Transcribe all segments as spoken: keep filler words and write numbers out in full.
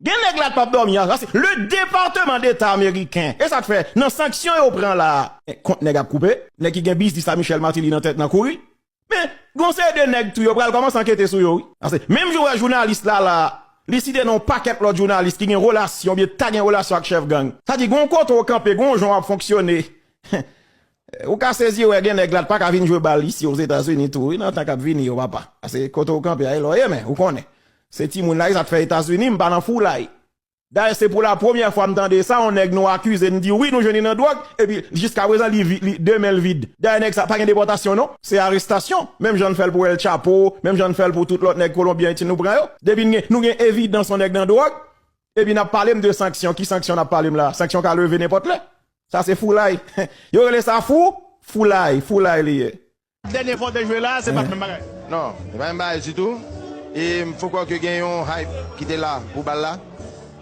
Gen nèg la k p ap dòmi an. Sa se le Departman Deta ameriken. E sa k fè, nan sanksyon yo pran la, kont nèg ap koupe, nèg ki gen biznis la, Michel Martelly nan tèt nan kouri. Men, gon seri de nèg tou, yo pral kòmanse ankete sou yo, wi. Paske menm jan w wè jounalis la, la, li site non pakèt lòt jounalis ki gen relasyon, oubyen ta gen relasyon ak chèf gang. Sa di, gon kote w kanpe, gon jan w ap fonksyone. Ou ka sezi wè gen nèg la t pa ka vin jwe bal isi Ozetazini tou, wi, nan tan k ap vini yo, papa. Paske kote w kanpe a, e lò ye, men, ou konnen. Se timoun la, e sa t fè Etazini, m pa nan foulay. Dayè, se pou la premyè fwa m tande sa, yon nèg nou akize, n di wi, nou jwenn li nan dwòg, epi jiska prezan, li, vi- li, de men l vid. Dayè, nèg sa pa gen depòtasyon, non. Se arestasyon. Menm jan n fè l pou El Chapo, menm jan n fè l pou tout lòt nèg Kolonbyen, Ayiti, nou pran yo. Depi n gen, nou gen evidans yon nèg nan dwòg, epi n ap pale m de sanksyon. Ki sanksyon n ap pale m la? Sanksyon ka leve nenpòt lè. Sa se foulay. Yo rele sa fou, foulay, foulay li ye. Dènye fwa w te jwe la, se pa t menm bagay. Non, se pa menm bagay ditou. E m fò kwè ke gen yon hype ki te la pou bal la.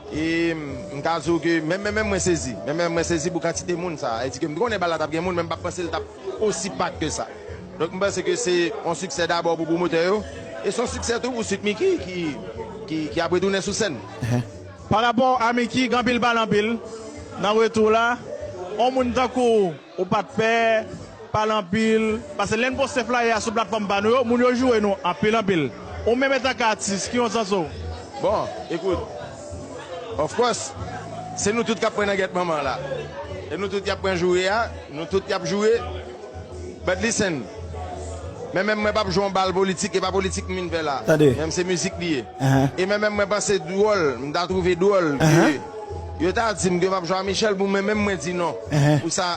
E m ka di w ke menm, menm, menm mwen sezi. Menm, menm mwen sezi pou kantite moun sa. E di ke m konnen bal la t ap gen moun, men m pa t panse l t ap osi pak ke sa. Donk, m panse ke se yon siksè dabò pou pwomotè yo. E se yon siksè tou pou Sweet Micky ki, ki, ki ap retounen sou sèn. Pa rapò a Micky, gen anpil pale anpil. Nan retou la, yon moun tankou w, ou pa t pè, pale anpil. Paske lè n poste flyer a sou platfòm pa nou yo, moun yo joure nou anpil, anpil. Ou menm, antanke atis, ki yon sans ou? Bon, ekout, of course, se nou tout k ap pran nan gèt manman la. E nou tout y ap pran joure a, nou tout y ap joure. But listen, men menm mwen p ap jwe yon bal politik, e pa politik m vin fè la. Tande. Menm se mizik li ye. Ahan. E men menm mwen panse dwòl, m ta twouve dwòl ke Ahan. Yo ta di m ke m ap jwe a Michel pou mwen menm mwen di non. Ahan. Pou sa,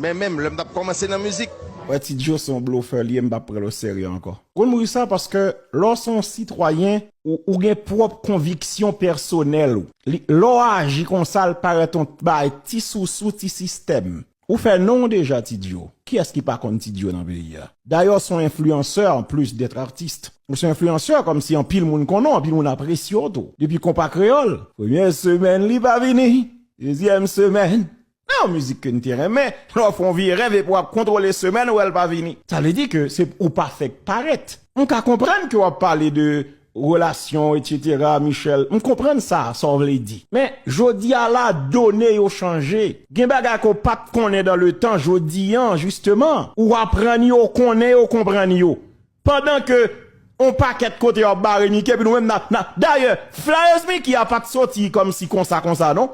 men menm lè m t ap kòmanse nan mizik. Wè, Ti Djo se yon blofè li ye, m p ap pran l oserye ankò. Ou konn mouri sa paske lè w se yon sitwayen, ou, ou gen pwòp konviksyon pèsonèl ou. Li, lè w aji konsa, l parèt yon bagay ti sousou, ti sistèm. Ou fè non w deja, Ti Djo. Kiyès ki pa konn Ti Djo nan peyi a? Dayè, w se yon enfliyansè, an plis d'être artiste. Ou se yon enfliyansè, kòmsi anpil moun konnen w, anpil moun apresye w tou. Depi Konpa Kreyòl, premyè semèn li pa vini, dezyèm semèn. Nan yon mizik ke n te renmen, lè w fè yon vye rèv epi w ap kontwole semèn, ou wè l pa vini. Sa vle di ke se ou pa fèk parèt. M ka konprann ke w ap pale de relasyon, etsetera, Michel. M konprann sa, sa w vle di. Men, jodi a la, done yo chanje. Gen bagay ke w pa t konnen dan le tan, jodi an, jisteman, ou aprann yo, w konnen yo, w konprann yo. Pandan ke on pakèt kote yo ap bare Micky, epi nou menm n ap, n ap, dayè, flyers Micky a pa t soti kòmsi konsa, konsa, non.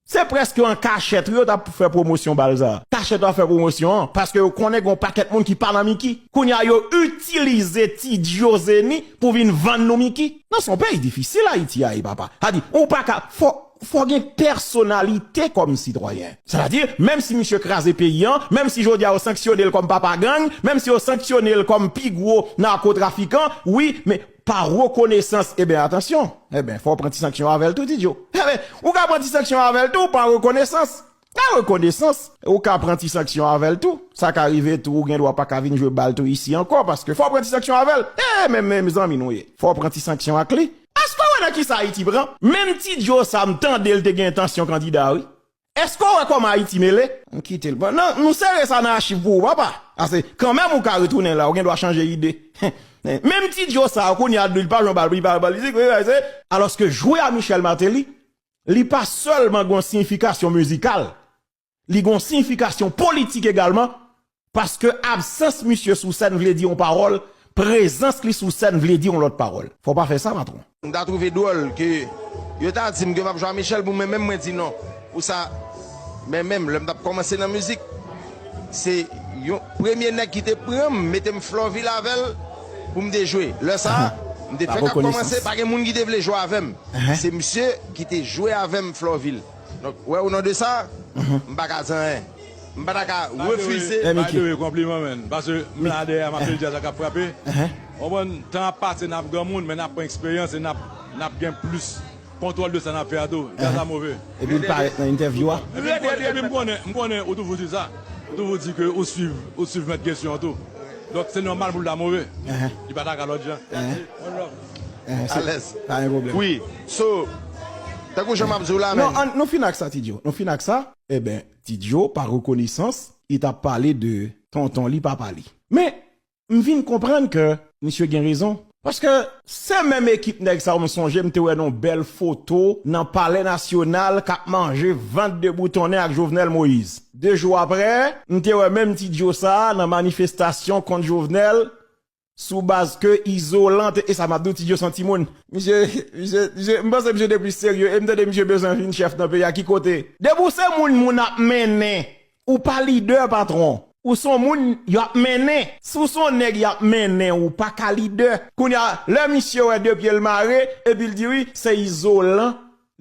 Se prèske an kachèt, wi, yo t ap fè pwomosyon bal sa. Kachèt yo ap fè pwomosyon an, paske yo konnen gen yon pakèt moun ki pa nan Micky. Kounye a, yo itilize Ti Djo Zeni pou vin vann nou Micky. Nan se yon peyi difisil Ayiti a ye, papa. Sa di, ou pa ka, fò, fò gen pèsonalite kòm sitwayen. Sa di, menm si misye kraze peyi an, menm si jodi a yo sanksyone l kòm papa gang, menm si yo sanksyone l kòm pi gwo nakotrafikan, wi, men pa rekonesans, eben, atansyon. Eben, fò w pran ti sanksyon avè l tou, Ti Djo. Eben, ou ka pran ti sanksyon avè l tou, pa rekonesans. Pa rekonesans. Ou ka pran ti sanksyon avè l tou. Sa ka rive tou, ou gen dwa pa ka vin jwe bal tou isi ankò, paske fò w pran ti sanksyon avè l. E, men, men, zanmi nou ye. Fò w pran ti sanksyon ak li. Èske w wè nan kisa Ayiti pran? Menm Ti Djo sa, m tande l te gen entansyon kandida, wi. Èske w wè kòman Ayiti mele? M kite l. Bon, non, nou sere sa nan achiv pou ou, papa. Paske, kanmenm, ou ka retounen la, ou gen dwa chanje ide. Menm Ti Djo sa, kounye a, li pa jwe bal, li pa balizik, wi, wi, se, alòske jwe a Michel Martelly, li pa sèlman gen yon siyifikasyon mizikal, li gen yon siyifikasyon politik egalman, paske absans misye sou sèn vle di yon pawòl, prezans li sou sèn vle di yon lòt pawòl. Fò w pa fè sa, patwon. M ta twouve dwòl ke yo ta di m ke m ap jwe a Michel pou mwen menm, mwen di non. Pou sa, men menm lè m t ap kòmanse nan mizik, se yon premye nèg ki te pran m, mete m Flòvil avè l pou m te jwe. Lè sa a, m te fèk ap kòmanse, pa gen moun ki te vle jwe avè m. Se misye ki te jwe avè m Flòvil. Donk, wè, o non de sa, m pa ka di anyen. M pa ta ka refize. By the way, konpliman, man. Paske m la dèyè a, m ap fè djaz la k ap frape. Ou konprann, tan ap pase, n ap granmoun, men n ap pran eksperyans e n ap, n ap gen plis kontwòl de sa n ap fè a tou. Djaz la move. Epi l parèt nan entèvyou a. Epi m konnen, epi m konnen, m konnen ou toujou di sa. Ou toujou di ke ou swiv, ou swiv mèt kesyon an tou. Donk, se nòmal pou l ta move. Li pa ta ka lòt jan. One love. Alèz. Pa gen pwoblèm. Wi. So, tankou jan m ap di w la, non, men, nou fin ak sa, Ti Djo. Nou fin ak sa. Eben, Ti Djo, pa rekonesans, li t ap pale de tonton li, papa li. Men, m vin konprann ke misye gen rezon. Paske se menm ekip nèg sa yo m sonje m te wè nan yon bèl foto nan Palè Nasyonal k ap manje vant deboutonnen ak Jovenel Moïse. De jou apre, m te wè menm Ti Djo sa a nan manifestasyon kont Jovenel sou baz ke izolan te, e sa m ap di w, Ti Djo se yon timoun. Misye, misye, misye, m panse misye te plis serye, e m tande misye bezwen vin chèf nan peyi a, ki kote? Depi w se moun moun ap mennen, ou pa lidè, patwon. Ou se yon moun y ap mennen. Si w se yon nèg y ap mennen, ou pa ka lidè. Kounye a, lè misye wè de pye l mare, epi l di wi, se izolan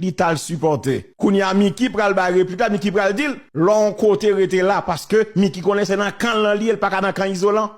li t al sipòte. Kounye a, Micky pral bay replik la, Micky pral di l, lè w yon kote rete la, paske Micky konnen se nan kan l lan li ye, l pa ka nan kan izolan.